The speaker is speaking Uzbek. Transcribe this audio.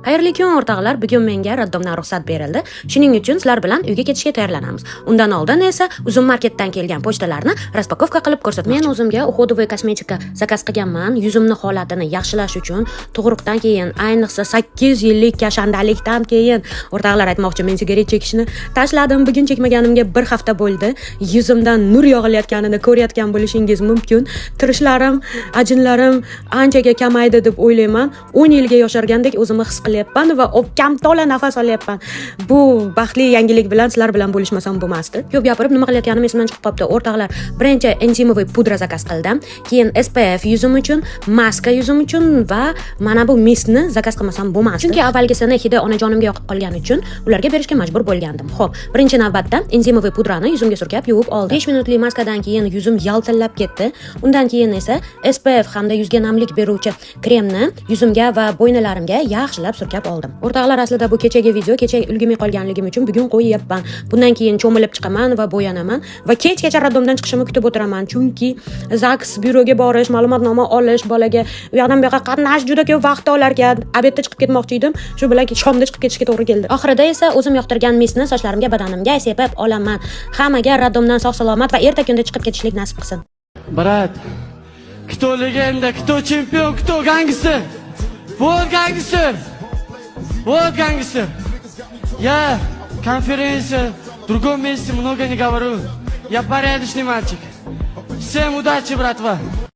Xayrli kun, o'rtoqlar. Bugun menga роддом dan ruxsat berildi. Shuning uchun sizlar bilan uyga ketishga tayyorlanamiz. Undan oldin esa Uzum Marketdan kelgan pochtalarni распаковка qilib ko'rsatmoqchiman. Men o'zimga уходовый kosmetika заказ qilganman. Yuzimni holatini yaxshilash uchun tug'ruqdan keyin, ayniqsa 8 yillik kashandalikdan keyin, o'rtoqlar, aytmoqchi, men sigaret chekishni tashladim. Bugun chekmaganimga bir hafta bo'ldi. Yuzimdan nur yog'ilayotganini ko'rayotgan bo'lishingiz mumkin. Tirishlarim, ajinlarim anchaga kamaydi deb o'ylayman. 10 yilga yoshargandek o'zimni his qilyapman va o'pkam to'la nafas olyapman. Bu baxtli yangilik bilan sizlar bilan bo'lishmasam bo'lmasdi. Ko'p gapirib, nima qilayotganim esimdan chiqib qolibdi. O'rtoqlar, birinchi энзимовый pudra заказ qildim. Keyin SPF yuzim uchun, maska yuzim uchun va mana bu мист ni заказ qilmasam bo'lmasdi. Chunki avvalgisini hidi onajonimga yoqib qolgani uchun ularga berishga majbur bo'lgandim. Xo'p, birinchi navbatda энзимовый pudrani yuzimga surkab yuvib oldim. 5 minutlik maskadan keyin yuzim yaltillab ketdi. Undan keyin esa SPF hamda yuzga namlik beruvchi kremni yuzimga va bo'ynalarimga yaxshilab surkab oldim. O'rtoqlar, aslida bu kechagi video, kecha ulgurmay qolganligim uchun bugun qo'yyapman. Bundan keyin cho'milib chiqaman va bo'yanaman va kechgacha роддом dan chiqishimni kutib o'tiraman, chunki ЗАГС byuroga borish, ma'lumotnoma olish, bolaga u yoqdan bu yoqqa qatnash juda ko'p vaqt olar ekan. Обед da chiqib ketmoqchi edim, shu bilan shomda chiqib ketishga to'g'ri keldi. Oxirida esa o'zim yoqtirgan мист ni sochlarimga, badanimga sepib olaman. Hammaga роддом dan sog' salomat va erta kunda chiqib ketishlik nasib qilsin. Брат, кто легенда, кто чемпион, кто гангстер? Вот гангстер! Вот гангстер! Я конференция, в другом месте много не говорю. Я порядочный мальчик. Всем удачи, братва!